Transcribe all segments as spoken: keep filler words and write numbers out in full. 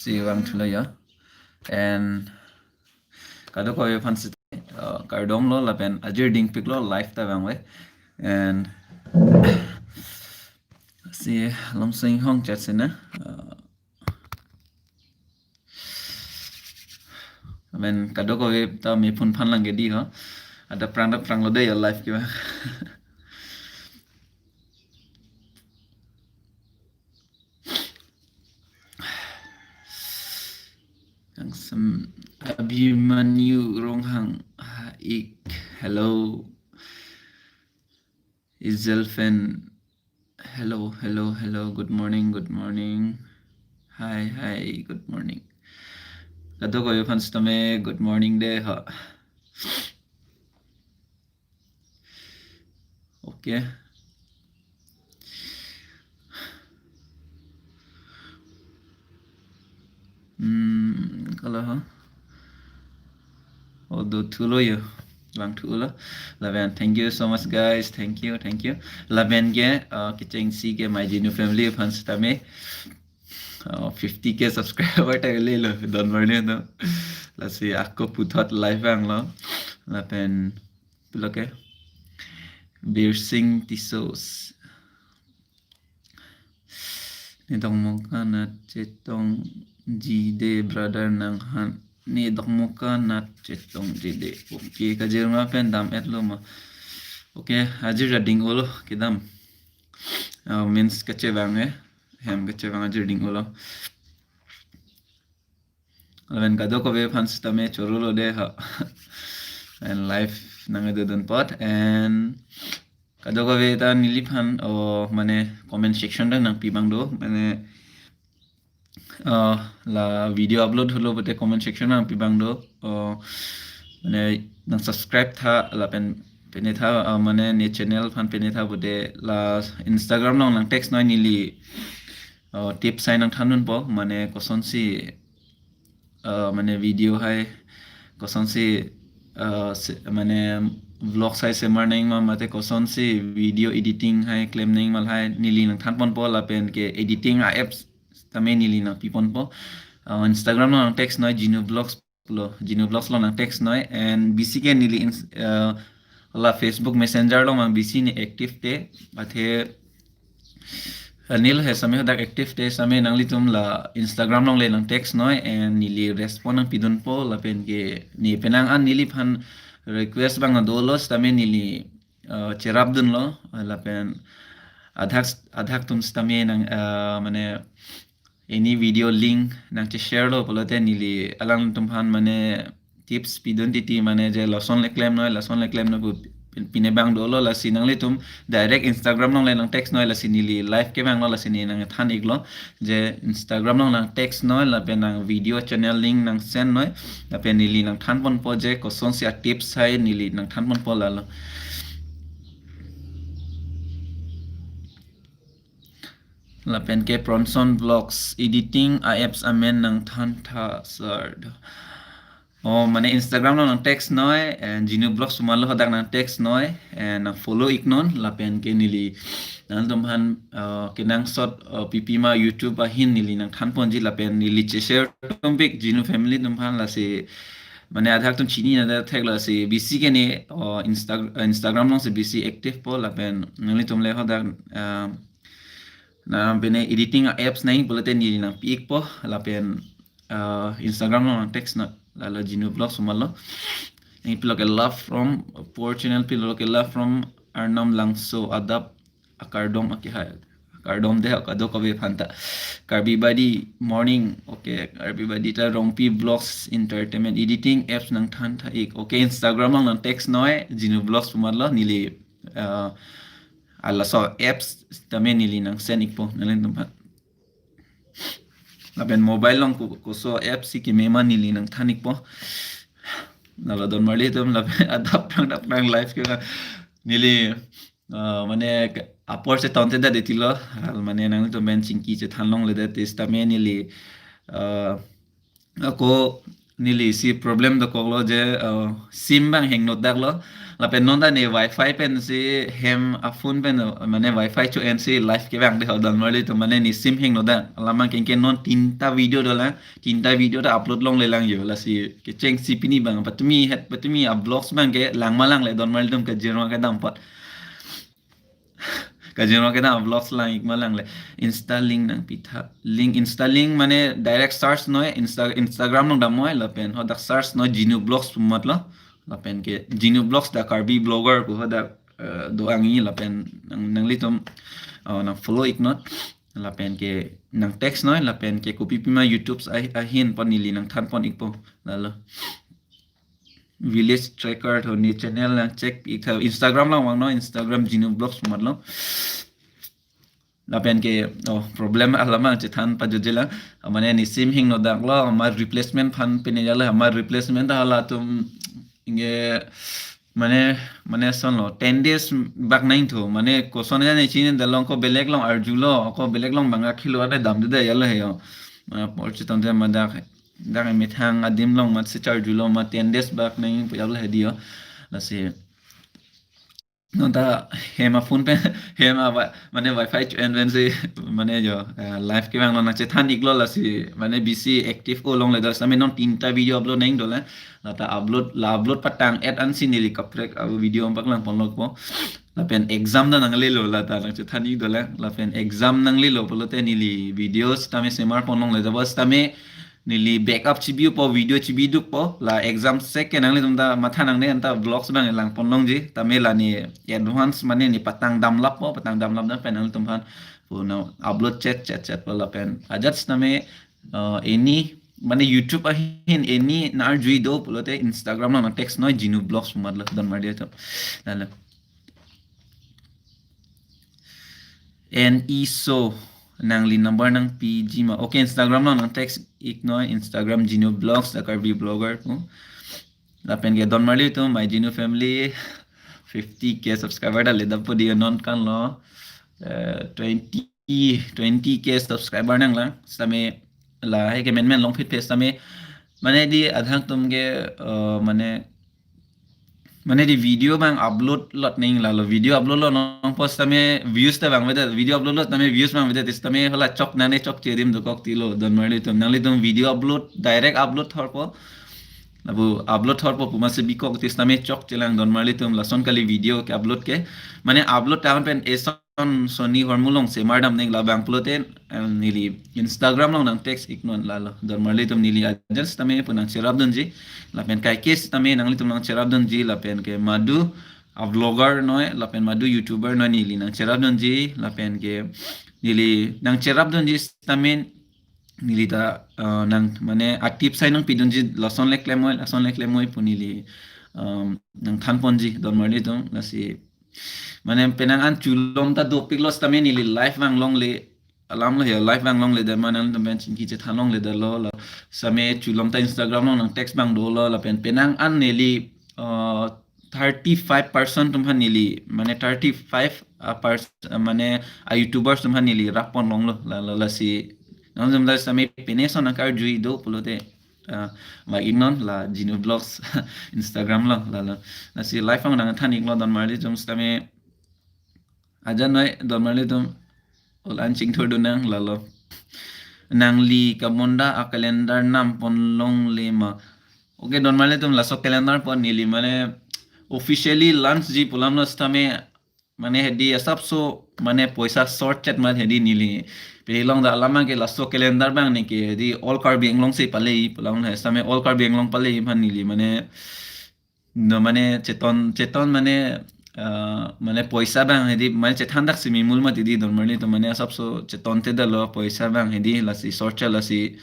si vangthulo ya. And kadokave aphan sita, uh, kardom lo lapen ajir dingpik lo live ta vangve. And si Lomsing Hong chat sina. Uh, amen kadokave ta me phun phan lang ke di ho. Ada prang ada prang lo de ya live ke ba. Kangsam Abhimanyu Ronghang, ha, ik, hello. Izelfen, hello, hello, hello, good morning, good morning. Hi, hi, good morning. Kadokave aphan sitame good morning de ha. Okay. Hmm, kalau ha? Oh, dothulo ya. Vangthulo. Lapen, thank you so much, guys. Thank you, thank you. Lapen ke, uh, kechengsi ke My Genu Family aphan sitame, uh, fifty K subscriber ta lelo. Don marli to. Lasi ako puthot live vanglo. Lapen pulo ke Birsing Tisso. Ne Dokmoka nat chetongji de brother nanghan. Ne Dokmoka nat chetongji de. Okay, Kaziranga pen dam-et lo ma. Okay, ajir ding-olo kedam. Uh, means kachevang eh. Hem kachevang ajir ding-olo. Lapen kadokave aphan sitame chorolo de ha. And live nangdodun apot and kadokave ta neliphan, oh, mane comment section ta nangpi abang do, mane, uh, la video upload holo pute comment section nangpi abang do, oh, mane nang subscribe tha lapen pine tha, uh, mane ne channel aphan pine tha pute la Instagram along nang text noi neli, uh, tips hai nangthandunpo, mane kosonsi, uh, mane video hai kosonsi, uh, se-, mane vlogs hai semar nangma mate kosonsi video editing hai klem nangma lahai neli nangthanponpo lapen ke editing a-apps tame neli nangpiponpo. Uh, Instagram along nang text noi Genu Vlogs lo, Genu Vlogs along nang text noi and bisi ke neli ins-, uh, la Facebook Messenger along mang bisi ne active te, athe, uh, neli he same hadak active te same nanglitum la Instagram along le nang text noi and neli respond nangpidunpo lapen ke ne penang an neliphan request abang dolo sitame neli, uh, cherapdunlo, uh, lapen adhak, adhak atum sitame nang, uh, mane any video link nang che-share lo pulote neli alangtum aphan mane tips pidun titi mane je lason le klem noi, lason le klem noi pu pin-, pine abang dolo lasi nanglitum direct Instagram along le nang text noi lasi neli live kevanglo lasi ne nangthan iklo je Instagram along nang text noi lapen nang video channel link nang send noi lapen neli nangthanponpo je kosonsi a-tips hai neli nangthanponpo lalo. Lapen ke Bronson Vlogs editing a-apps amen nangthan tha sir. Oh, mane Instagram along nang text noi, and Genu Vlogs pu malo hadak nang text noi, and nang follow iknon, lapen ke neli nangtum aphan, uh, kenangsot, uh, pipi ma YouTube ahin neli nangthanponji lapen neli che-share tum pik Genu Family atum aphan lasi, mane adhak atum chinine det thek lasi bisi ke ne, uh, Insta-, Instagram alongsi bisi active po lapen nanglitum le hadak, uh, na pine editing a-apps nang pulote neli nangpi ikpo lapen, uh, Instagram along nang text noi lalo Genu Vlogs pu malo. Neli pulo ke love from poor channel pulo ke love from Arnam Langso adap akardom ake hai. Akardom de kadokave aphan ta. Karbi Badi morning. Okay, Karbi Badi ta Rongpi Vlogs entertainment editing apps nangthan tha ik. Okay, Instagram along nang text noi Genu Vlogs pu malo neli, uh, alaso apps tame neli nang send ikpo nanglitum aphan. Lapen mobile along ko-, koso apps si keme ma neli nangthan ikpo. Lalo don marli atum lapen adap prang adap prang live ke neli, uh, mane ke-, apor chetonte det tilo, hal mane nangtum pen chingki chethan longle det sitame neli, uh, ako neli si problem dokoklo je, uh, sim abang hangno daklo. Lapen non ta ne wifi pensi hem a-phone pen, uh, mane wifi cho-ensi live kevang de ho donmarli atum, mane ne sim hangno dak. Alam abang kengke non tinta video dolang, tinta video ta upload longlelang jo. Lasi kechengsi pini abang patumi het patumi a-vlogs abang ke lang ma langle donmarli atum, kajirma kedam apot. Kajirma kedam a-vlogs lang ik ma langle. Insta link nangpitha. Link, Insta link mane direct search noi, Insta, Instagram along damnoi lapen hadak search noi Genu Vlogs pu amatlo. Lapen ke Genu Vlogs da Karbi vlogger pu hadak, eh, do-ang-i lapen nang, nanglitum, oh, nang follow iknon. Lapen ke nang text noi, lapen ke kopipima YouTube a-, ahin pon neli nangthan pon ikpo. Lalo. Village Tracker tho ne channel nang check ik tha, Instagram along vangnon, Instagram Genu Vlogs pu amatlo. Lapen ke, oh, problem alam abang chethan pajutjelang. Mane ne sim hangno daklo, amat replacement aphan pine jalo, amat replacement ta halatum inge mane, mane sonlo, ten days bak nangthu, mane koson jane chini dalong, ko belek along arjulo, ko belek along bang akhilo ane damde jalo he ho. Mane apor chetongte ma dak, dak methang adim along amatsi charjulo, amat ten days bak nangpu jalo he di ho. Lasi non ta hem a-phone pen, hem a wi-, mane wifi cho-en pensi, mane jo, eh, live kevang non nangchethan iklo, lasi mane bisi active-o longle do, sitame non tinta video upload nang dolang. Lata upload, la upload patang-et ansi neli kaprek a-video paklang ponlokpo. Lapen exam ta nanglelo, lata nangchethan ik dolang. Lapen exam nanglelo pulote neli video sitame semar pon longle do, sitame neli backup chibipo, video chibidukpo, la exam sek ke nanglitum ta matha nangne, anta vlogs abang lang pon longji, tame la ne advance mane ne patang damlappo, patang damlap dan pen nanglitum aphan pu nang upload chet chet chetpo lapen ajat sitame, uh, any mane YouTube ahin any nang arjui do pulote Instagram along nang text noi Genu Vlogs pu amatlo donmarli atum. Lalo. N E so nangli number nangpiji ma. Okay, Instagram along nang text iknoi, Instagram Genu Vlogs, the Karbi vlogger pu. Lapen ke donmarli atum, my Genu family, fifty K subscriber ta ledap po di, non kanlo, eh, twenty, twenty K subscriber nanglang. Sitame lahai ke menmen longphit phe sitame. Mane di adhang atum ke, eh, mane mane di video abang upload lot nang, lalo video upload lot nangpo sitame views ta bang avedet, video upload lot sitame views bang avedet, sitame hala chok nangne chokche adim dokok tilo donmarli atum. Nanglitum video upload, direct upload thorpo. Lapu upload thorpo pu amatsi bikok ti sitame chokchelang donmarli atum, lason kali video ke upload ke. Mane upload tang pen eson sonni hormu along semar dam nang, labang pulote, eh, neli Instagram along nang text iknon, lalo donmarli atum, neli ajat sitame pu nangcherap dunji. Lapen kaike sitame nanglitum nangcherap dunji, lapen ke madu a-vlogger noi, lapen madu YouTuber noi, neli nangcherap dunji, lapen ke neli nangcherap dunji sitame neli ta, eh, nang mane a-tips hai nangpidunji, lason le klemoi, lason le klemoi pu neli, um, nangthan ponji donmarli atum. Lasi mane penang an chulom ta dopiklo sitame neli live vang longle, alamlo he, live vang longle de, mane nanglitum pen chingki chethan longledetlo, la sitame chulom ta Instagram along nang text bang dolo, lapen penang an neli, uh, thirty-five percent atum aphan neli, mane thirty-five a pers-, mane a-YouTubers atum aphan neli rap pon longlo, lalo lasi nangtum ta sitame pine son nang karjui do pulote, ah, ma iknon la Genu Vlogs Instagram along, lalo. Lasi live vang nangthan iklo donmarli atum, sitame ajat noi donmarli atum, ol an chingthur dun nang, lalo. Nangli kamonda a-calendar nam pon longle ma. Okay, donmarli atum, laso calendar pu neli mane officially launch ji pu alamlo sitame, mane hedi asapso mane poisa short chet mat hedi neli pehilong da alam abang ke laso calendar abang ne ke hedi all Karbi Anglong si palei pu alam he, sitame all Karbi Anglong palei aphan neli mane no mane cheton, cheton mane, ah, mane poisa abang hedi mane chethan dak si mimul mat hedi donmarli atum, mane asapso chetonte detlo poisa abang hedi, lasi short chet lasi.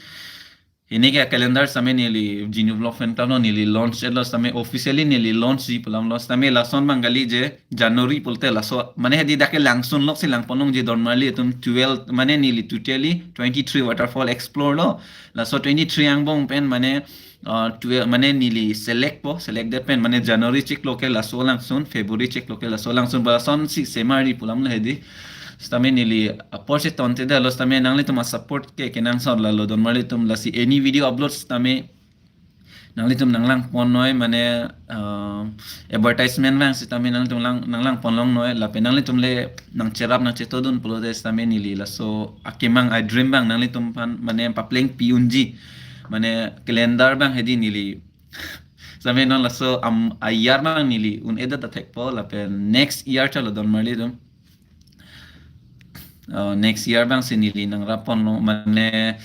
Hini ke calendar sitame neli Genu Vlog fan ta no neli launch etlo sitame, officially neli launch ji pu alamlo sitame, lason abang kali je January pulote laso mane hedi dak ke langsun lok si lang pon longji donmarli atum, twelve mane neli totally twenty-three waterfall explore lo, laso twenty-three angbong pen mane, ah, twelve mane neli select po, select det pen mane January chiklo ke laso langsun, February chiklo ke laso langsun, ba lason si semar ri pu alamlo hedi. Sitame neli apor chetonte detlo sitame nanglitum a-support ke kenangsot, lalo donmarli atum, lasi any video upload sitame Nanglitum nanglang ponnoi mane, uh, advertisement nang sitame nanglitum lang, nanglang ponlongnoi lapen nanglitum le nangcherap nangchetodun pulote sitame neli laso akemang a-dream abang nanglitum aphan mane paplengpi unji mane calendar abang hedi neli sitame non laso am ayar abang neli un-edet athekpo lapen next year chalo don marlitum. Uh, next year abang si neli nangrap ponlo mane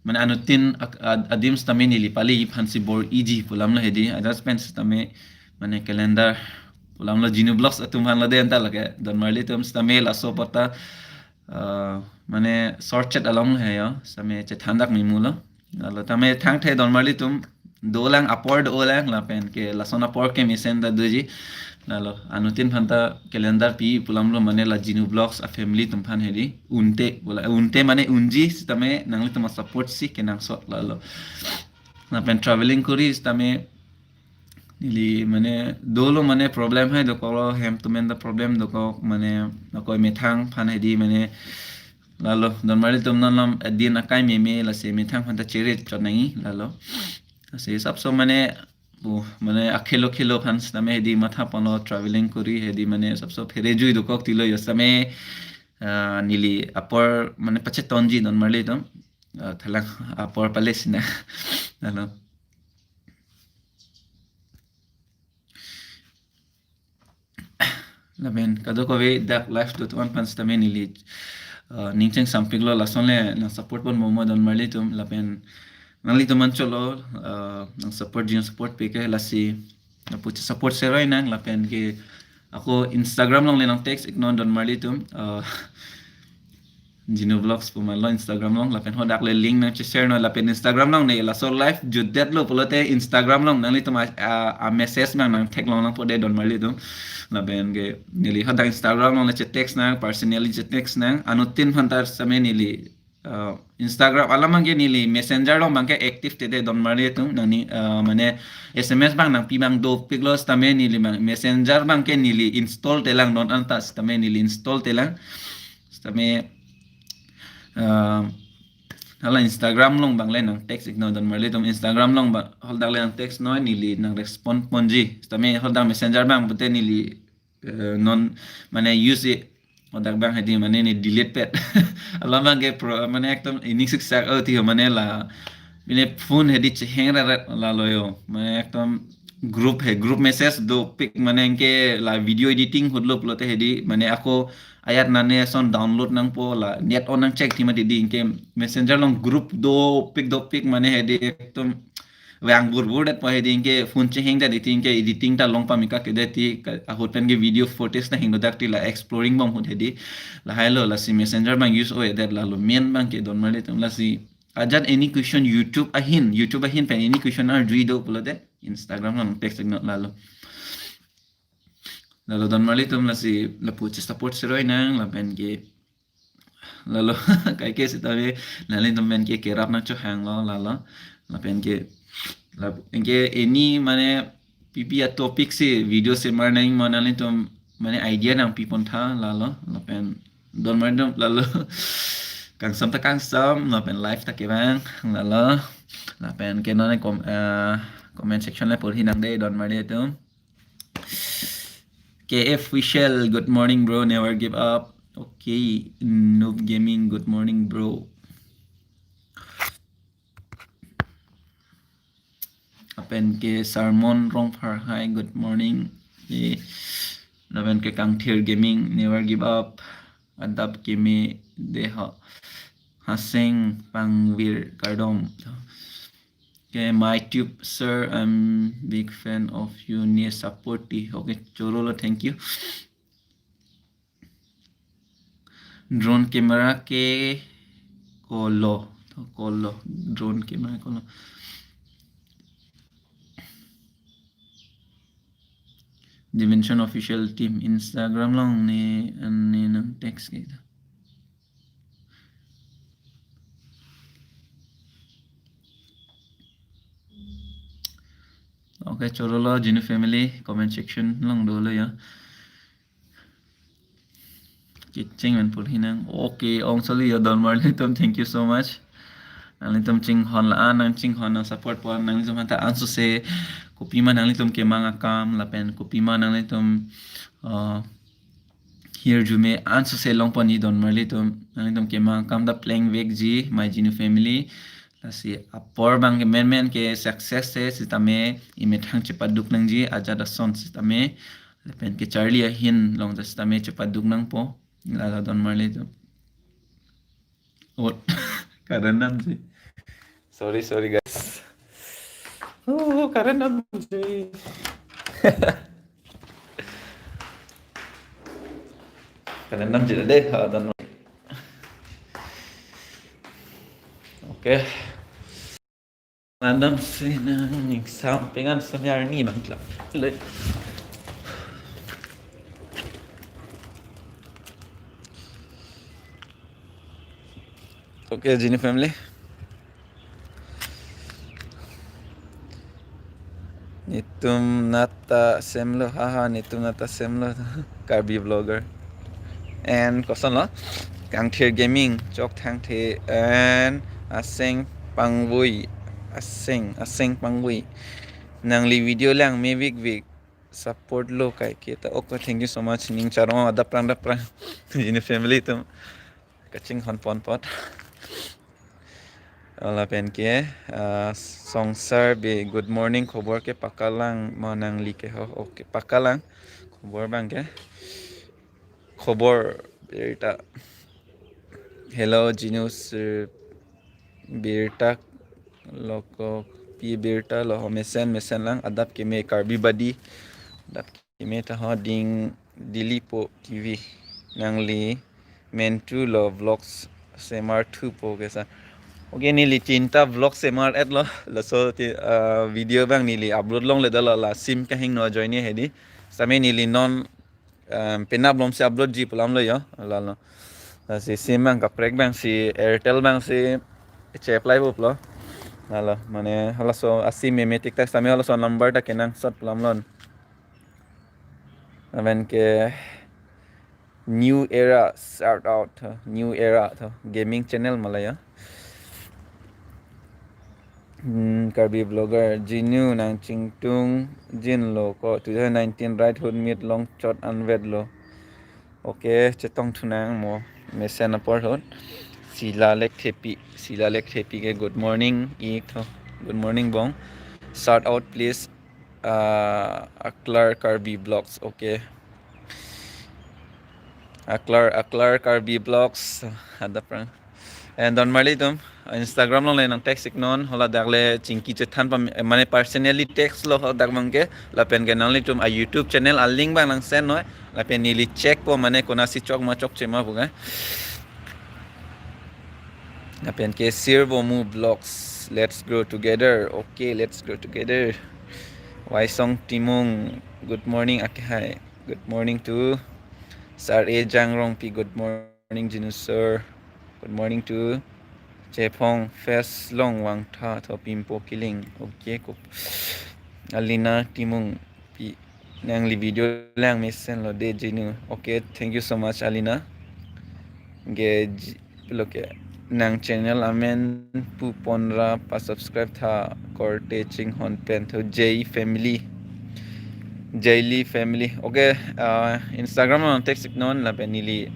mane anuttin ak-, ad-, adim sitame neli pali aphan si bor-iji pu alamlo hedi. Ajat pen sitame mane calendar pu alamlo Genu Vlogs atum aphan lo de anta lake don marlitum sitame laso apot ta, uh, mane short chat along lo he yo sitame chethandak mimulo. Lalo tame thangthe don marlitum dolang apor dolang lapen ke lason apor ke mesen ta doji. Lalo anuttin aphan ta calendar pi pu alamlo mane la Genu Vlogs a-family atum aphan hedi. Unte bola unte mane unji sitame nanglitum a-support si kenangsot lalo. Lapen traveling kori sitame neli mane dolo mane problem hai dokoklo hem atum pen ta problem dokok mane nokoi methang aphan hedi mane lalo don marlitum non lam din akai meme lasi methang aphan ta chere chot nangji lalo. Lasi sabso mane pu mane akhelo khelo aphan sitame hedi matha ponlo traveling kori hedi mane sabso phere jui dokok tilo yo sitame, ah, neli apor mane pachetonji don marlitum, ah, thalang apor pale sina lalo. Lapen kadokave dak live dothuan aphan sitame neli, uh, ning chengsampiklo lason le nang support pon momo don marlitum lapen nanglitum anchotlo, uh, nang support jin support pike lasi lapu che-support seroi nang lapen ke ako Instagram along le nang text iknon don marlitum, uh, Genu Vlogs pu amanlo Instagram along lapen hadak le link nang che-share noi lapen Instagram along ne laso live jutdetlo pulote Instagram along nanglitum a, a, a-message nang nang theklong nangpo de don marlitum lapen ke neli hadak Instagram along le che-text nang personally che-text nang anuttin aphan ta sitame neli, uh, Instagram alam abang ke neli Messenger along abang ke active te de don marlitum nangning, uh, mane S M S abang nangpi abang dopiklo sitame neli abang Messenger abang ke neli install telang non anta sitame neli install telang. Sitame, ah, hala Instagram along abang le nang text iknon don marlitum Instagram along abang hadak le nang text noi neli nang respond ponji. Sitame hadak Messenger abang pute neli, eh, non mane use e hadak abang hedi mane ne delete pet. Alam abang ke pro mane ekdom ining siksak oti mane la mane phone hedi cheheng ra ra lalo yo. Mane ekdom group he group message dopik mane anke la video editing hutlo pulote hedi mane ako ayat nane ason download nangpo la net on nang check thima didi anke Messenger along group dopik dopik mane hedi ekdom vang bur bur det po hedi anke phone cheheng det iti anke editing ta long pamika ke det ti ka-, ahut pen ke video footage ta hingno dak ti la exploring bom ahut hedi. Lahai lo lasi Messenger abang use oi det lalo main abang ke don marlitum lasi ajat any question YouTube ahin, YouTube ahin pen any question arjui do pulote Instagram along text iknon lalo. Lalo don marlitum lasi lapu che-support seroi nang lapen ke lalo kaike sitame nanglitum pen ke kerap nang chohanglo lalo lapen ke lapen ke any mane pipi a-topic si video semar nang ma nanglitum mane idea nangpi pontha lalo lapen don marlitum lalo kangsam ta kangsam lapen live ta kevang lalo lapen ke non kom-, eh, comment section le porhi nang de don marlitum. K F Official, good morning, bro. Never give up. Okay, Noob Gaming, good morning, bro. Lapen ke Sermon Rongphar, hi, good morning. Eh, lapen ke Kangthir Gaming, never give up. Adap keme deha. Haseng pangvir kardom. Okay, my tube, sir, I'm big fan of you. Ne support ti. Okay, chorolo, thank you. Drone camera ke kolo, kolo, drone camera kolo. Dimension Official Team Instagram along ne, ne nang text kita. Okay, chorolo Genu family comment section along dolo ya. Kecheng men porhi nang. Okay, Ong Sali ya don marlitum, thank you so much. Nanglitum chinghon la-an, nang chinghon, nang support pon, nanglitum aphanta ansose kopima nanglitum kemang akam lapen kopima nanglitum, uh, hirjume ansose longpon, ni donmarlitum, nanglitum kemang akam ta plengvekji, my Jinu family. Lasi apor abang ke menmen ke success te sitame imethang chepaduk nangji, ajat ason sitame lapen kecharli ahin along ta sitame chepaduk nangpo. Lalo donmarlitum. Oh, kadamdamji. Sorry, sorry, guys. Oh, kadamdamji. Kadamdamji deh, ha, dan. Okay. Kadamdamsi nang ning sampingan semiarni bang klap. Le. Okay, Jinu family. Netum nat ta semlo, haha, netum nat ta semlo. Karbi vlogger. And kosonlo? Kangthir Gaming, Chokthangthe, and Aseng Pangvui, Aseng, Aseng Pangvui. Nangli video langme vikvik, support lo kaike ta. Okay, thank you so much. Ning charong adap prang dap prang. Jinu family atum kachinghon pon apot. Lapen ke, ah, Songsar Bey, good morning, khobor ke pakalang ma nangli ke ho? Okay, pakalang. Khobor abang ke. Khobor birta. Hello, Jinu sir, birta lo ko, pi birta lo ho, mesen, mesen lang, adap keme Karbi badi. Adap keme ta ho, ding dili po T V. Nangli mentu lo vlogs semar thupo kesa. Okay, neli tinta vlog semar-etlo. Laso ti, ah, video abang neli upload longle dala la sim kahingno ajoine hedi. Sitame neli non, um, penap lomsi upload ji pu alamlo yo. Lalo. Lasi sim abang kaprek abangsi Airtel abangsi che-apply puplo. Lalo, mane halaso asim meme tik tak sitame halaso number ta kenangsot pu alamlo. Lapen ke New Era, shout out tho, New Era tho, gaming channel ma la ya. Hmm, Karbi vlogger, Jinu nang chingtung jinlo ko, two thousand nineteen right hood meet long chot anvet lo. Okay, chetong thunang mo, mesen apor hot. Sila Lekthepi, Sila Lekthepi ke good morning ik tho. Good morning bong. Shout out please, uh, Aklar Karbi Vlogs. Okay. Aklar, Aklar Karbi Vlogs. Adap prang. And donmarlitum, Instagram along le nang text iknon, hala dak le chingki chethan pam, eh, mane personally text lo ho dak abang ke, lapen ke nanglitum a YouTube channel a link abang nang send noi, lapen neli check po mane konatsi chok ma chokche ma pu ke. Lapen ke Sir Bomu Vlogs, let's grow together. Okay, let's grow together. Waisong Timung, good morning, ake hai. Good morning to Sir A Jangrongpi, good morning. Morning, Jinu sir. Good morning to Chephong Fest Long Wangtha tho Pimpo Kiling. Okay, kok. Alina Timung pi nangli video langmesen lo de Jinu. Okay, thank you so much, Alina. Ge j-, lo ke nang channel amen pu ponra pa subscribe tha korte chinghon pen tho J family. Jayli family. Okay, uh, Instagram along text iknon lapen neli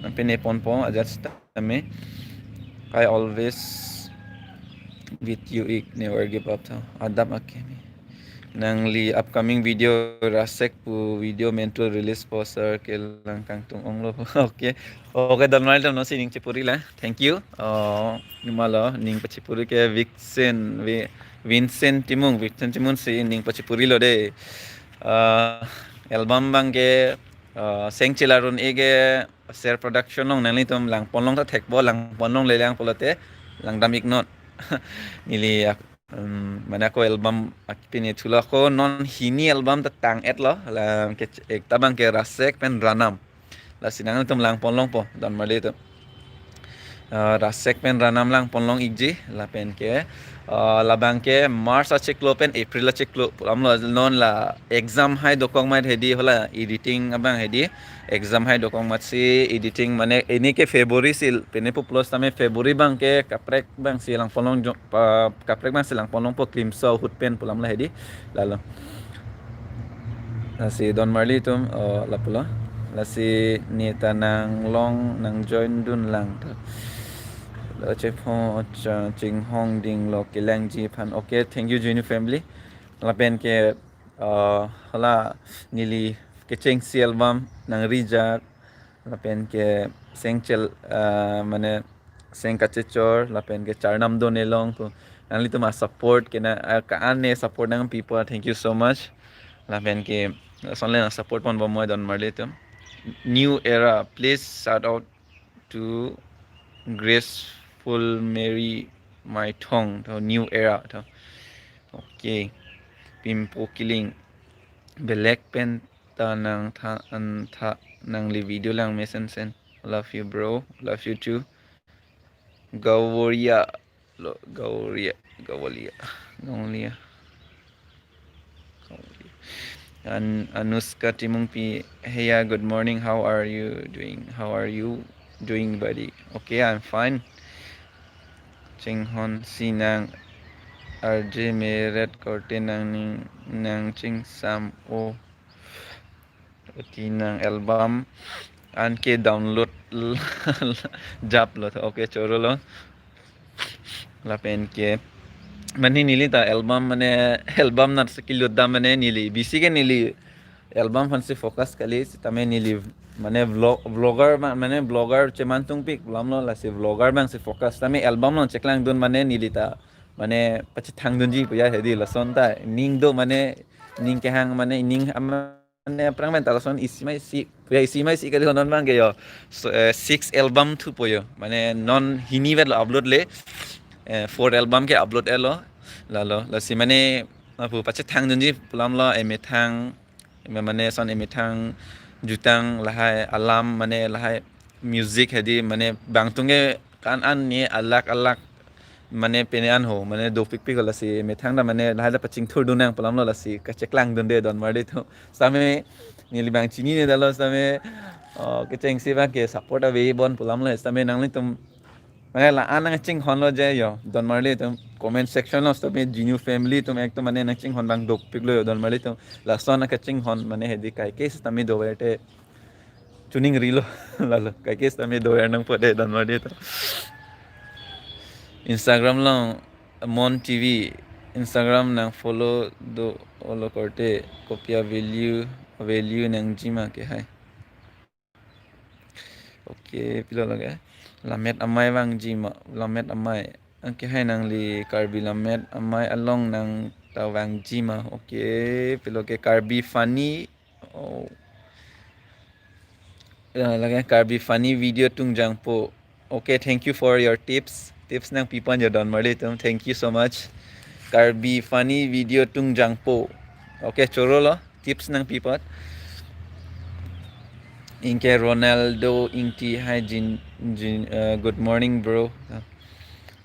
nang pine ponpo ajat sitame. I always with you ik, never give up tho. Adap akemi. Nangli upcoming video rasek pu video mentu release po sir, kelang kangtung onglo. Okay. Okay, donmarlitum non si ning chepuri la. Thank you. Oh, numalo ning pachepuri ke Vixen, Vi-, Vincent Timung, Vincent Timung si ning pachepuri lo de. Ah, album abang ke, ah, Seng Chilarun ege Ser Production along nanglitum langpon long ta thekpo, langpon longle lang pulote langdam iknon. Neli ak-, um, mane ako album ak-, pine thulo, ako non hini album ta tang-etlo, la ke ekta abang ke Rasek pen Ranam. Lasi nanglitum langpon longpo, donmarlitum. Uh, Rasek pen Ranam lang ponlong ikji, lapen ke, uh, labang ke March achiklo pen April achiklo pulamlo, non la exam hai dokok mat hedi, hala editing abang hedi, exam hai dokok mat si editing mane ini ke February si pene pu plus tame February bang ke kaprek bang si lang ponlong jo-, pa-, kaprek bang si lang ponlongpo klimso ahut pen pulamlo hedi, lalo. Lasi Don Marley atum, oh, lapulo. Lasi neta nanglong nang join dun lang. Lo chepho cha chinghong dinglo kelangji aphan. Okay, thank you, Jinu family. Lapen ke, uh, hala neli kechengsi album nang rijak. Lapen ke sengchel, uh, mane seng kachechor, lapen ke charnam done long pu. Nanglitum a-support ke na, uh, ka-an ne support nangpipo, thank you so much. Lapen ke, uh, sonle nang support ponbom moi Don Marley atum. New Era, please shout out to Graceful Mary Maithong, to New Era, to. Okay. Pimpo Killing. Belek pen ta nang tha, an tha nangli video lang mesen sen. Love you, bro. Love you too. Gaworia. Lo, Gaworia. Gawolia. Gawolia. Gawolia. An-, Anuska Timungpi. Hey, yeah, good morning. How are you doing? How are you doing, buddy? Okay, I'm fine. Chinghon si nang R J Meret korte nangning nang chingsam o. Oti nang album an ke download japlo. Okay, chorolo. Lapen ke mane neli ta album mane album nat sekilot da mane neli bisi ke neli album aphansi focus kali sitame neli mane vlog, vlogger ma-, mane vlogger cheman tungpik pulamlo, lasi vlogger bang si focus tame album lo cheklang dun mane neli ta mane pachethang dunji puya hedi, lason ta ning do mane ning kehang mane ning ama mane aphrang pen ta lason isi ma isi, ya isi ma isi kali honon bang ke yo. So, eh, six album thupo yo. Mane non hini vet lo upload le. Eh, four album ke upload etlo. Lalo, lasi mane apu pachethang dunji pulamlo, emethang, eme mane son emethang jutang lahai alam mane lahai music hedi mane bangtung ke kan an ne alak alak mane pene an ho mane dopikpik lasi methang ta mane lahai ta pachingthur dun nang pulamlo, lasi kacheklang dunde Don Marley atum. Sitame neli bang chinine detlo sitame, oh, kechengsi bang ke support ave bon pulamlo sitame nanglitum mane la-an nang chinghonlo je yo Don Marley atum comment section lo sitame Jinu family atum ek to mane nang chinghon bang dopiklo yo Don Marley atum. Lason nang kachinghon mane hedi kaike sitame doverte chuning rilo lalo kaike sitame dover nangpo de Don Marley atum. Instagram lo Mon T V, Instagram nang follow do-olo korte kopi a-value, value nangji ma ke hai. Okay, pilo lage. Lammet amei vangji ma, Lammet amei. Anke hai nangli Karbi Lammet amei along nang ta vangji ma. Okay, pilo ke Karbi Funny. Oh. Ya, lage Karbi Funny video tungjangpo. Okay, thank you for your tips. Tips nangpi pon yo Don Marley atum. Thank you so much. Karbi Funny video tungjangpo. Okay, chorolo. Tips nangpi pon. Anke Ronaldo Ingti, hi Jin, Jin, uh, good morning, bro.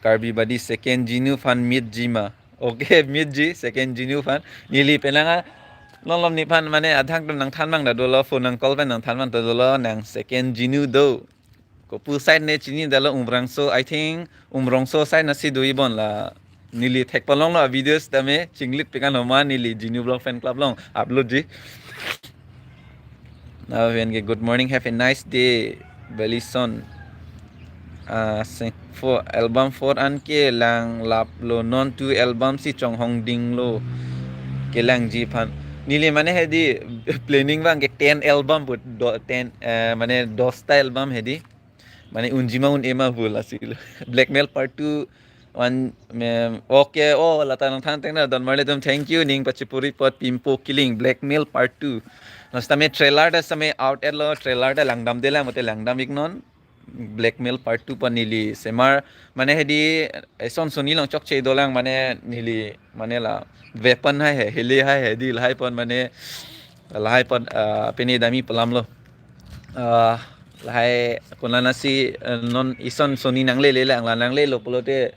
Karbi badi second Jinu aphan meet ji ma. Okay, meet ji second Jinu aphan. Neli penang a lom lom nephan mane adhang tum nangthan mang ta dolo, phone nang call pen nangthan mang ta dolo, nang second Jinu do. Kopu side ne chini detlo, Umrangso, I think Umrangso side nasi do-i bon la. Neli thek palonglo a-videos tame chinglit pikan homa neli Jinu Vlog Fan Club along upload ji. Now, when ke, good morning, have a nice day, Belison. Ah, sing four, album four anke lang laplo, non two album si chonghong dinglo kelangji aphan. Neli mane hedi planning bang ke ten album put do, ten, eh, mane dosta album hedi. Mane unji ma un-e ma pu lasi lo. Blackmail part two one, mem, okay, oh, lata nangthan teng na Don Marley atum, thank you ning pachipuri pon Pimpo Killing, Blackmail part two. Last time trailer ta same out etlo, trailer ta langdam de lang, mate langdam iknon. Blackmail part two pon neli semar mane hedi eson soni long chokche dolang mane neli mane la weapon hai he, heli hai he, di lahai pon mane lahai pon, ah, pini dami pulamlo. Ah, Lahai konat nasi, eh, non ison soni nanglele lang, la nanglelo pulote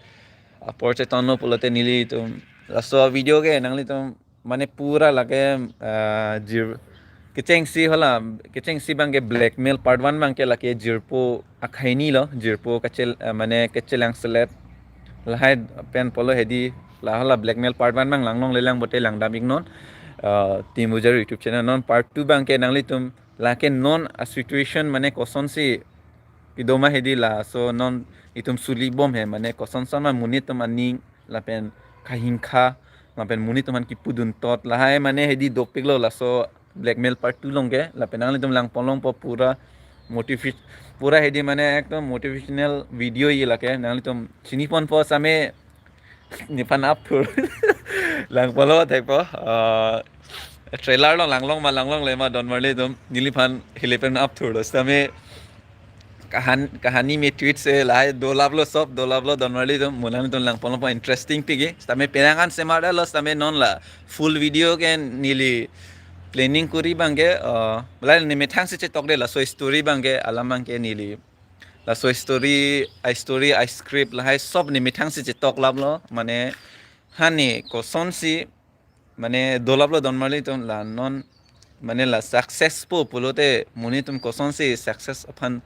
apor chetonlo pulote nelitum laso video ke nanglitum mane pura lake, ah, jir kechengsi hala, kechengsi abangke Black Male part one abangke lake jirpo akhai hini lo, jirpo kachel, ah, mane kachelangselet. Lahai pen pulo hedi, la hala Black Male part one abang langlongle lang pulote langdam iknon, ah, Team Vojer YouTube channel. Non part two abangke nanglitum lake non a situation mane kosonsi pidoma hedi, laso non itum suli bom he, mane kosonson ma monit atum aning lapen kahingkha lapen monit atum aphan kipudun tot, lahai mane hedi dopiklo laso Black Male part two along ke. Lapen nanglitum langpon longpo pura motivate, pura hedi mane ekdom motivational video ye lake, nanglitum chinipon po same neliphan apthur. Langpon lo thekpo, ah, trailer along langlong ma langlongle ma don marli atum, neliphan hile pen apthurlo sitame kahan, kahani me tweet se lahai dolaplo, sob dolaplo don marli atum. Mo nanglitum langpon longpo, interesting pik ke. Sitame penang an semar lo sitame non la full video ke neli planning kuri abangke, ah, lahai nemethang si chetokde laso story abangke, alam abangke neli laso story, a story, a script lahai sob nemethang si chetoklaplo, mane hani kosonsi mane dolaplo don marli atum, la non mane la success po pulote monit atum kosonsi success aphan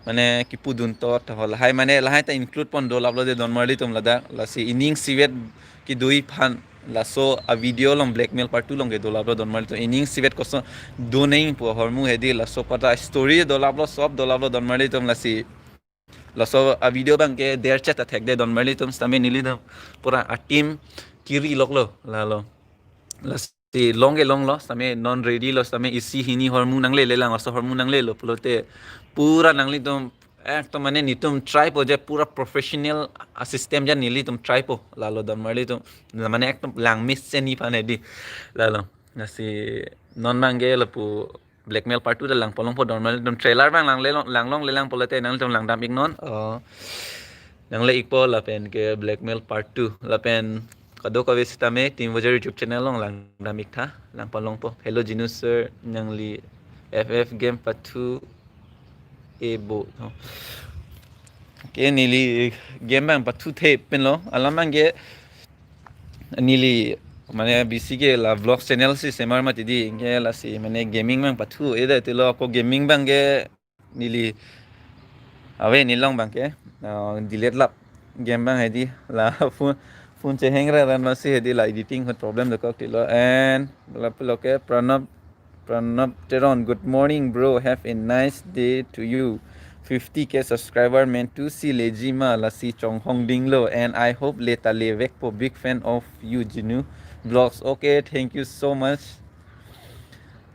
mane kipudun tot ho, lahai mane lahai ta include pon dolaplo de don marli atum ladak. Lasi ining isivet kedoi aphan laso a video along, Black Male part two along ke dolaplo don marli atum, ining isivet koson doneng pu ahormu hedi, laso apot a story dolaplo, sob dolaplo don marli atum. Lasi laso a video abangke derchet athek de don marli atum, sitame nelitum pura a team kiri loklo lalo. Lasi long ke longlo, sitame non ready lo, sitame isi hini ahormu nanglele lang, laso ahormu nanglelo pulote pura nanglitum ekdom mane netum try po je, pura professional a system jan nelitum try po lalo don marli atum. Mane ekdom langmesen aphan hedi lalo. Lasi non abangke lapu Black Male part two ta langpon longpo don marli atum, trailer abang langle long, langlongle lang pulote nanglitum langdam iknon. Oh, nangle ikpo lapen ke Black Male part two lapen kadokave sitame Team Vojer YouTube channel along langdam iktha, langpon longpo. Hello Jinu sir, nangli F F game pathu e bo. Ke neli game abang pathu the pen lo, alam abangke neli mane bisi ke la vlog channel si semar mati di, ke lasi mane gaming abang pathu e da tilo, ako gaming abangke neli ave nelong abangke, ah, delete lap game abang hedi, la phone, phone chehang ra ran masi hedi, la editing ahut problem dokok tilo. And lapulo ke Pranab, Pranab Teron, good morning bro, have a nice day to you. Fifty K subscriber men tu si leji ma, lasi chonghong dinglo, and I hope le ta le vekpo, big fan of you Jinu Vlogs. Okay, thank you so much.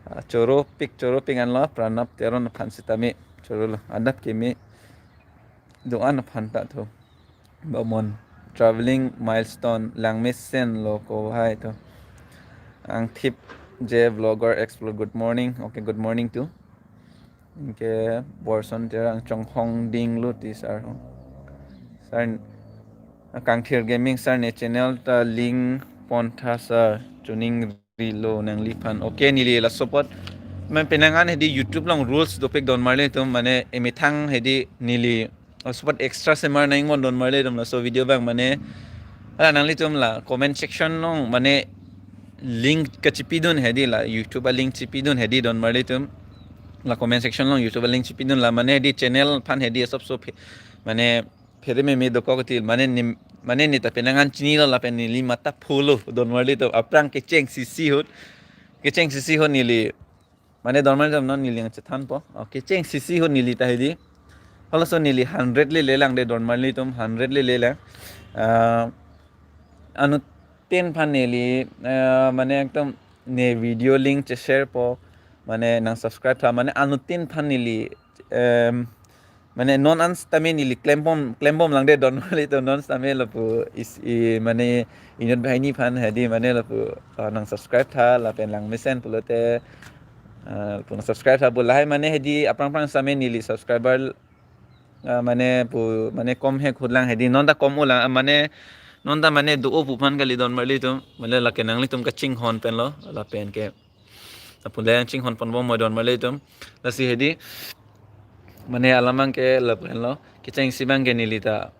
Ah, choro pik, choro pik anlo Pranab Teron aphan sitame chorolo, adap keme do-an aphan ta tho. Bamon traveling milestone langmesen lo ko hai tho. Angthip J vlogger explore, good morning. Okay, good morning too. Ke Borson Terang, chonghong dinglo ti sir. Sir, Kangthir Gaming sir ne channel ta link pontha sir, chuning rilo nangliphan. Okay, neli laso apot mane penang an hedi YouTube along rules dopik don marli atum, mane emethang hedi neli laso apot extra semar nangji mon don marli atum, laso video abang mane, ala nanglitum la comment section along mane link kachipidun hedi, la YouTube a link chipidun hedi don marli atum, la comment section along YouTube a link chipidun, la mane hedi channel aphan hedi sob sob mane phere meme dokok til, mane nim, mane ne ta penang an chinilo lapen neli matha pholo don marli atum, aphrang kecheng sisi ahut, kecheng sisi ahut neli mane don marli atum non neli nangchethanpo. Oh, kecheng sisi ahut neli ta hedi, halaso neli hundred le lelang de don marli atum, hundred le lelang. Ah, anuttin aphan neli, ah, mane ekdom ne video link che share po, mane nang subscribe tha, mane anuttin aphan neli, em, mane non an sitame neli klembom, klembom lang de don marli atum, non sitame lapu is, i, mane inut banghini aphan hedi mane lapu, ah, nang subscribe tha lapen langmesen pulote, ah, lapu nang subscribe tha pu lahai mane hedi aphrang aphrang sitame neli subscriber, ah, mane pu mane kom he khutlang hedi, non ta kom ulang, ah, mane non ta mane do-o pu aphan kali don marli atum, mane lake nanglitum kachinghon pen lo lapen ke apun le yang chinghon ponbom mo don marli atum. Lasi hedi Mane alam abangke lapu henlo, kechengsi abangke neli ta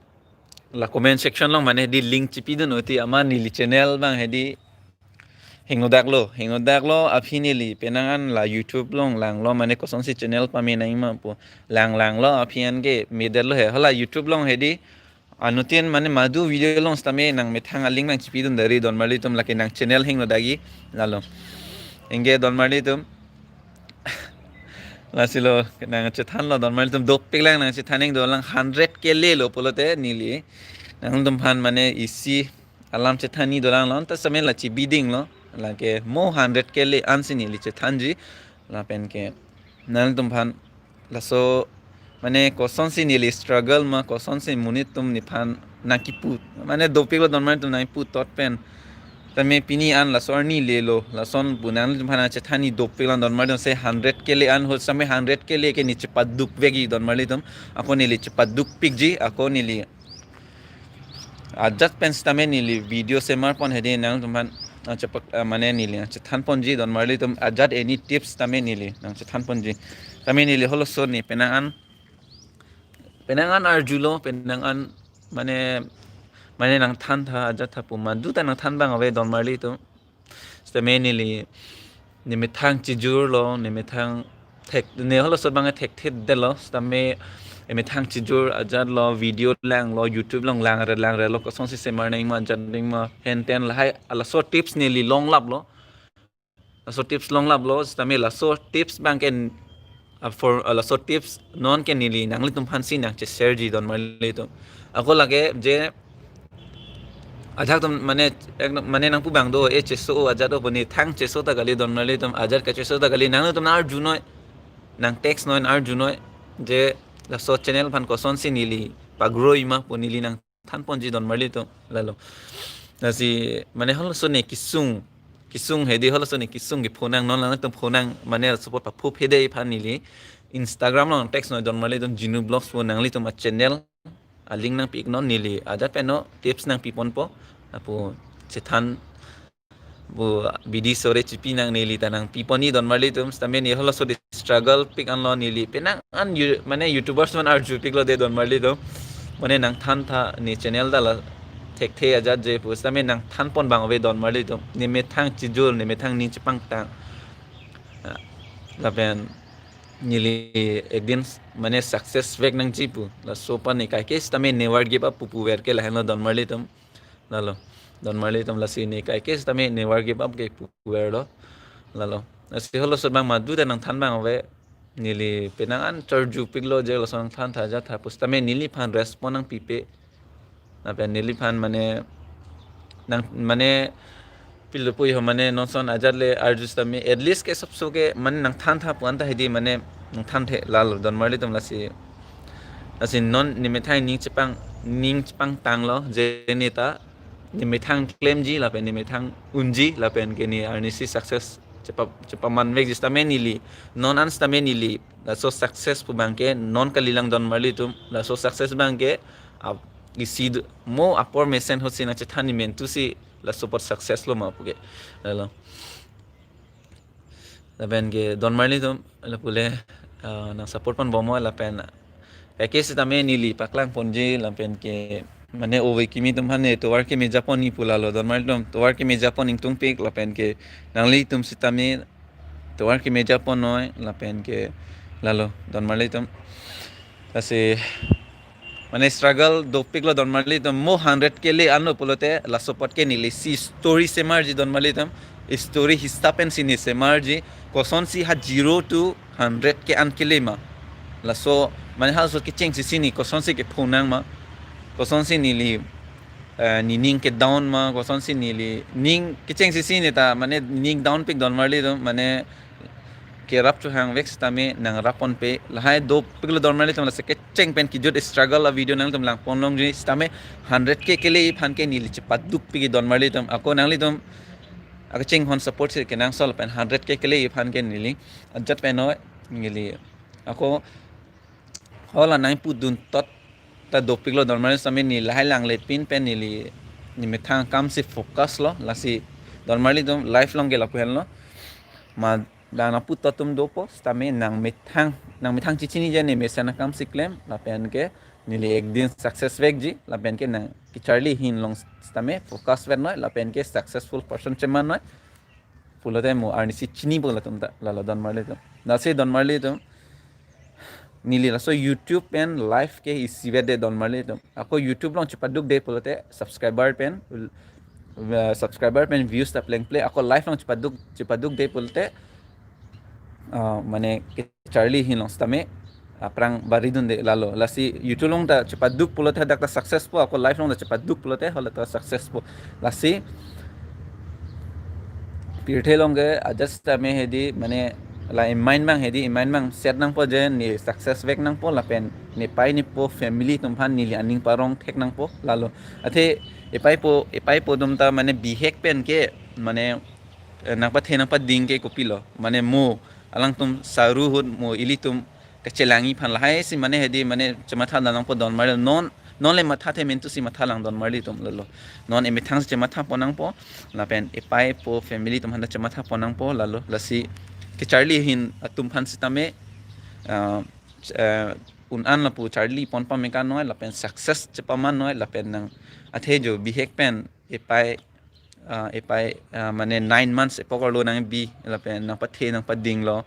la comment section along mane hedi link chipidun uti ama neli channel abang hedi hingno-daklo, hingno-daklo aphi neli penang an la YouTube along langlo, mane kosonsi channel pame nangma pu lang langlo aphi anke medetlo he. Hala YouTube along hedi anuttin mane madu video along sitame nangmethang a-link nangchipidun dari donmarlitum, lake nang channel hingno-dakji lalo. Anke donmarlitum, lasilo nangchethanlo donmarlitum, dopiklang nangchethan ning dolang, hundred K lelo pulote neli nangtumphan mane isi alam chethanji dolang, lon ta sitame la chibidinglo, lake mo hundred K le ansi neli chethanji. Lapenke nangtumphan laso mane kosonsi neli struggle ma, kosonsi monit atum nephan nangkipu, mane dopiklo donmarlitum, nangkipu tot pen sitame pini an laso arni lelo, lason pu nangtumphan nangchethanji dopiklang donmarlitum, se hundred K le an ahut sitame hundred K le ke ne chepadukvekji donmarlitum, ako neli chepadukpikji, ako neli ajat pen sitame neli video semarpon hedi nangtumphan nangchepak, ah, mane neli nangchethanponji donmarlitum, ajat any tips sitame neli nangchethanponji. Sitame neli halaso ne penang an, penang an arjulo, penang an mane, mane nangthantha ajat tha pu madu ta nangthan abang ave donmarlitum. Sitame neli nemethang chijurlo, nemethang thek, ne halaso abang thekthedetlo, sitame nemethang chijur ajatlo, video langlo, YouTube along langre langrelo, kosonsi semar nangma, ajat nangma, henten lahai, laso tips neli longlaplo. Laso tips longlaplo, sitame laso tips abangke, ah, for, ah, laso tips nonke neli nanglitumphansi nangcheshareji donmarlitum. Ako lake je ajat atum mane, ekdom mane nangpu abang do, e cheso ajat o pu ne thang cheso ta kali donmarlitum, ajat kacheso ta kali, nangtum nang-arjunoi, nang-text noi, nang-arjunoi, je laso channel aphan kosonsi neli pagroima pu neli nangthanponji donmarlitum lalo. Lasi mane halaso ne kesung, kesung hedi halaso ne kesung kepho nang, non nangtum pho nang, mane support paphu phede aphan neli Instagram along text noi donmarlitum, Jinu Vlogs pu nanglitum a-channel a-link nangpi-iknon, neli ajat pen no tips nangpiponpo. Lapu chethan pu bidi sore chipi nang neli ta nangpiponji donmarlitum, sitame ne halaso de struggle pik anlo, neli penang an you-, mane YouTubers aphan arjupiklo de donmarlitum, mane nangthantha ne channel ta la thekthe ajat je pu sitame nangthanpon abang ave donmarlitum, nemethang chijur, nemethang ning chepangtang. Ah, lapen neli ekdin mane success vek nangji pu, laso aphan ne kaike sitame never give up pu puver ke lahenlo donmarlitum lalo. Donmarlitum, lasi ne kaike sitame never give up ke puverlo lalo. Lasi halaso abang madu ta nangthan abang ave, neli penang an charjupiklo je lason nangthantha ajat tha pu sitame neliphan respond nangpipe. Lapen neliphan mane nang mane pilo pu ho, mane non son ajat le arju sitame at least ke sopso ke mane nangthantha pu anta hedi mane nangthanthe lalo donmarlitum. Lasi, lasi non nemethang ning chepang, ning chepangtanglo, je ne ta nemethang klemji lapen nemethang unji lapenke ne arnisi success chepa, chepamanvekji sitame neli, non an sitame neli laso success pu abangke non kalilang donmarlitum, laso success abangke ap, isi d-, mo apor mesen ahutsi nangchethan ni mentusi laso apot success lo ma puke lalo. Lapenke donmarlitum, lapule, ah, nang support ponbomnon lapen kaike sitame neli paklangponji, lapenke mane ove kimi atum aphan ne tovar kemejaponji pu lalo donmarlitum, tovar kemejapon ingtungpik, lapenke nanglitum sitame tovar kemejaponnoi, lapenke lalo donmarlitum. Lasi mane struggle dopiklo donmarlitum, mo hundred K le anlo pulote laso apot ke neli isi story semarji donmarlitum, story hisap pensi ne semarji, kosonsi ha zero to hundred ke an kele ma. Laso mane halaso kechengsi si ne kosonsi kepho nang ma, kosonsi neli, eh, ne ning ke down ma, kosonsi neli ning kechengsi si ne ta mane ning down pik donmarlitum, mane kerap chohangvek sitame nangrapponpe, lahai dopiklo donmarlitum. Lasi kecheng pen kejut struggle a-video nanglitum langponlongji sitame hundred K kele aphan ke neli chepadukpikji donmarlitum. Ako nanglitum akachinghon support si kenangsot lapen hundred K kele aphan ke neli ajat pen noi neli ako hala nangpudun tot ta dopiklo donmarlitum, sitame ne lahai langlepin pen neli nemethang akam si focus lo. Lasi donmarlitum, life along ke lapu henlo, ma bang nangputot atum dopo, sitame nangmethang, nangmethang chechini je ne mesen akam si klem, lapen ke neli ekdin success vekji, lapen ke nang kecharli ahin along sitame focus vetnoi, lapen ke successful person chemannoi. Pulote mo arnisi chinipo latum ta, lalo donmarli atum. Lasi donmarli atum, neli laso YouTube pen live ke isivet de donmarli atum. Ako YouTube along chepaduk de pulote subscriber pen, uh, subscriber pen views ta plengple. Ako live along chepaduk, chepaduk de pulote, uh, mane kecharli ahin along sitame aphrang baridunde lalo. Lasi YouTube along ta chepaduk pulote dak ta successful, ako live along ta chepaduk pulote hala ta successful. Lasi pirthe along ke ajat sitame hedi mane la emain bang hedi emain bang set nangpo je ne success vek nangpo lapen nepei nepo family atum aphan neli aning parong thek nangpo lalo. Athe epei po, epei po atum ta mane bihek pen ke mane, eh, nangpathe nangpading ke kopilo. Mane mo alangtum saru ahut mo ilitum kachelangji aphan lahai si mane hedi mane chematha nangpo donmarli non, non le mathathe mentu si mathalang donmarli atum lalo. Non emethang si chematha pon nangpo, lapen epei po family atum aphan ta chematha pon nangpo lalo. Lasi kecharli ahin atum aphan sitame, ah, ch-, eh, un-an lapu charli pon pameka noi, lapen success chepamannoi, lapen nang athe jo bihek pen epei, ah, epei, ah, mane nine months epok arlo nangbi, lapen nangpathe nangpadinglo.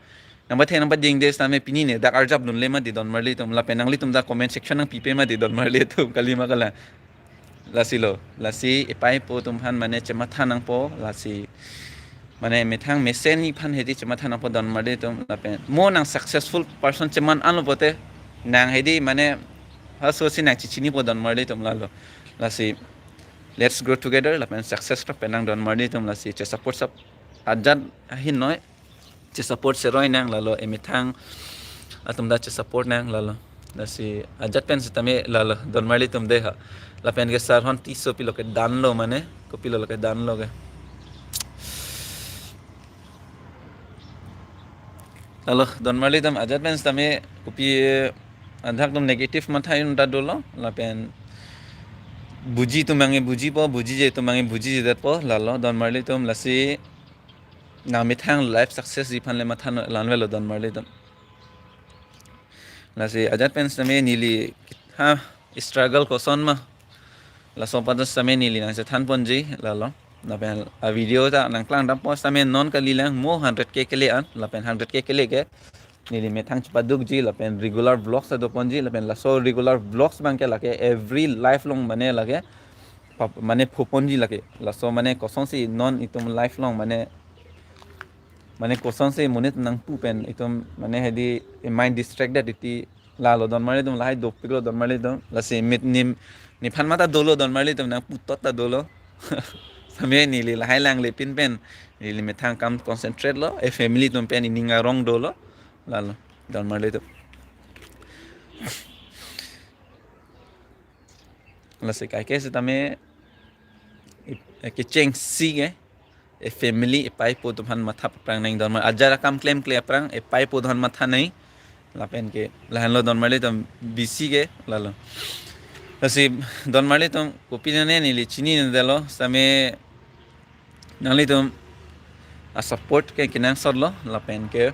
Nangpathe nangpading de sitame pini ne dak arjap dunle mati donmarli atum, lapen nanglitum dak comment section nangpipe mati donmarli atum, kalima kalang. Lasi lo, lasi epei po atum aphan mane chematha nangpo, lasi mane methang mesen aphan hedi chematha nangpo donmarli atum, lapen mo nang successful person cheman anlo pote nang hedi mane haso si nang chechinipo donmarli atum lalo. Lasi let's grow together, lapen success to penang donmarli atum, lasi chesupport sap ajat ahin noi, chesupport seroi nang lalo, emethang atum ta chesupport nang lalo. Lasi ajat pen sitame lalo donmarli atum de ha. Lapen ke Sir Hon Tisso pilo ke danlo mane, kopilo lo ke danlo ke. Lalo donmarli atum ajat pen sitame kopi, eh, adak atum negative matha un ta dolo, lapen buji atum abang ke bujipo, bujije atum abang ke bujijedetpo lalo donmarli atum. Lasi nangmethang life success ji aphan le matha lanvelo donmarli atum. Lasi ajat pen sitame neli ha struggle koson ma, laso patas sitame neli nangchethan ponji lalo. Lapen a video ta nangklang dampo sitame non kalilang mo hundred K kele an, lapen hundred K kele ke neli methang chepadukji, lapen regular vlogs ta doponji, lapen laso regular vlogs abang ke lake every live along mane lake pap-, mane phoponji lake. Laso mane kosonsi non itum live along mane, mane kosonsi monit nangpu pen itum mane hedi mind distracted iti lalo donmarli atum, lahai dopiklo donmarli atum. Lasi mit nim, nephan mata dolo donmarli atum, nangputot ta dolo. Sitame neli lahai langle pin pen neli methang kam concentrate lo, e family atum pen ining arong dolo lalo donmarli atum. Lasi kaike sitame ip-, eh, kechengsi ke, eh, family epei po atum aphan matha paprang nang donmar, ajat akam klemkle aphrang epei po atum aphan matha nang. Lapen ke lahenlo donmarli atum bisi ke lalo. Lasi donmarli atum kopi nane neli chininedetlo sitame nanglitum a support ke kenangsotlo, lapen ke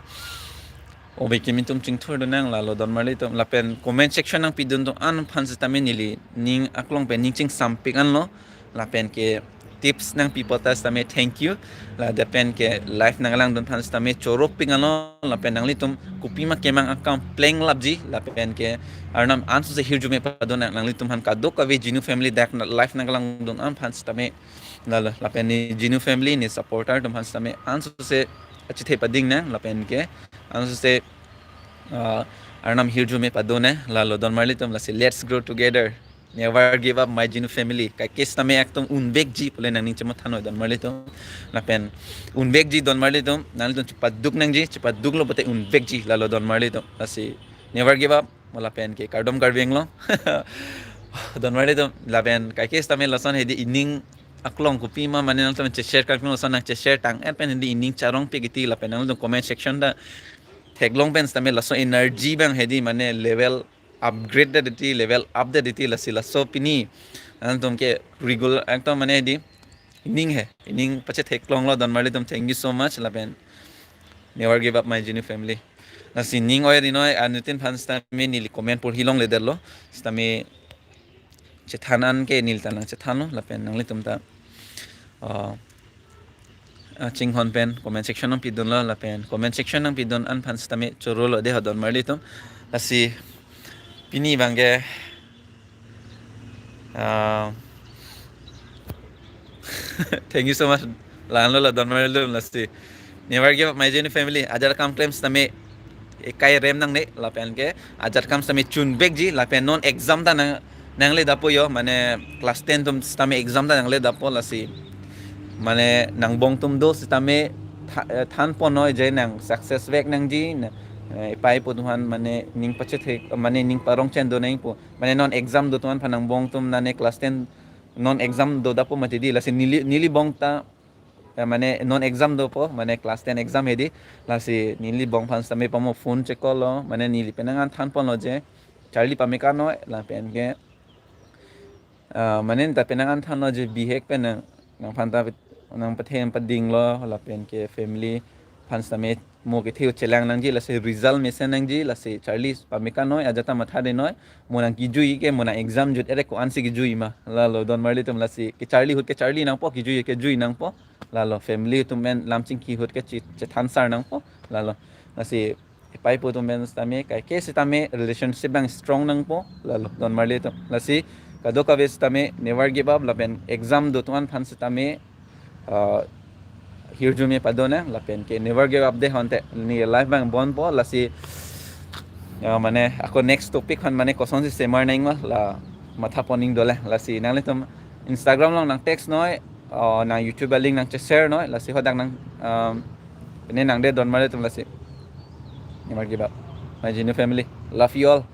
obe kimi atum chingthurdun nang lalo donmarli atum, lapen comment section nangpidun atum an aphan sitame neli ning aklong pen ning chingsampik anlo, lapen ke tips nangpi potas sitame thank you, lapen ke live nanglangdun aphan sitame choropik anlo, lapen nanglitum kopima kemang akam plenglapji, lapen ke Arnam ansose hirjume padon nang, nanglitum aphan kadokave Jinu family dak na live nanglangdun an aphan sitame lalo, lapen ne Jinu family ne supporter atum aphan sitame ansose achethe pading nang, lapen ke ansose, ah, Arnam hirjume padon nang lalo donmarli atum. Lasi let's grow together, never give up my Jinu family. Kaike sitame ekdom unvekji pule nangning chemathanoi donmarli atum. Lapen unvekji donmarli atum, nanglitum chepaduk nangji, chepaduklo pote unvekji lalo donmarli atum. Lasi never give up. Mo lapen ke kardom Karbi Anglong. Donmarli atum, lapen kaike sitame lason hedi ining aklong kopima mane nangtum cheshare karping lason nangcheshare tang-et pen hedi ining charongpik iti, lapen nangtum comment section ta theklong pen sitame laso energy abang hedi mane level upgrade det iti, level up det iti, lasi laso pini nangtum ke regular ekdom mane hedi ining he, ining pachetheklonglo donmarli atum, thank you so much. Lapen Never give up, my Genu family. Lasi ning oi ri noi, anuttin aphan sitame neli comment porhi longledetlo. Sitame chethan an ke neli ta nangchethanlo, lapen nanglitum ta, uh, uh, chinghon pen comment section nangpidunlo, lapen comment section nangpidun an aphan sitame chorolo de ho donmarlitum. Lasi pini abangke, uh, thank you so much. La-anlo la donmarlitum, lasi never give up, my Genu family. Ajat akam klem sitame ekai rem nangne, lapen ke ajat akam sitame chunvekji, lapen non exam ta nang, nangledapo yo, mane class ten atum sitame exam ta nangledapo, lasi mane nangbong atum do sitame tha-, eh, thanpon noi je nang success vek nangji, na, eh, epai epo atum aphan mane ning pachethek, mane ning parong chen do nangpo, mane non exam do atum aphan, nangbong atum nane class ten non exam dodapo mati di, lasi neli, neli bong ta, eh, mane non exam dopo, mane class ten exam hedi, lasi neli bong aphan sitame pamo phone che-call lo, mane neli penang an thanponlo je charli pame ka noi, lapen ke, ah, mane ta penang an thanlo je bihek pen nang, nangphan ta nangpathe padinglo, lapen ke family aphan sitame mo kethe ahut chelang nangji, lasi result mesen nangji, lasi charli pame ka noi, ajat ta mathade noi, mo nangkijui ke, mo nang exam jut ere ko-ansi kijui ma, lalo donmarlitum, lasi kecharli ahut kecharli nangpo, kijui kejui nangpo, lalo family atum pen lam chingki ahut ke che-, chethansar nangpo, lalo. Lasi epai epo atum pen sitame, kaike sitame relationship abang strong nangpo, lalo donmarlitum. Lasi kadokave sitame never give up, lapen exam do atum aphan sitame, uh, hirjume padonang, lapen ke never give up de ho ante, ne life abang bonpo, lasi, uh, mane ako next topic aphan mane kosonsi semar nangma, la mathapon ning dolang, lasi nanglitum Instagram along nang text noi, uh, nang YouTube link nang che-share noi, lasi hadak nang, um, ne nangde donmarlitum, lasi never give up, my Genu family. Love you all.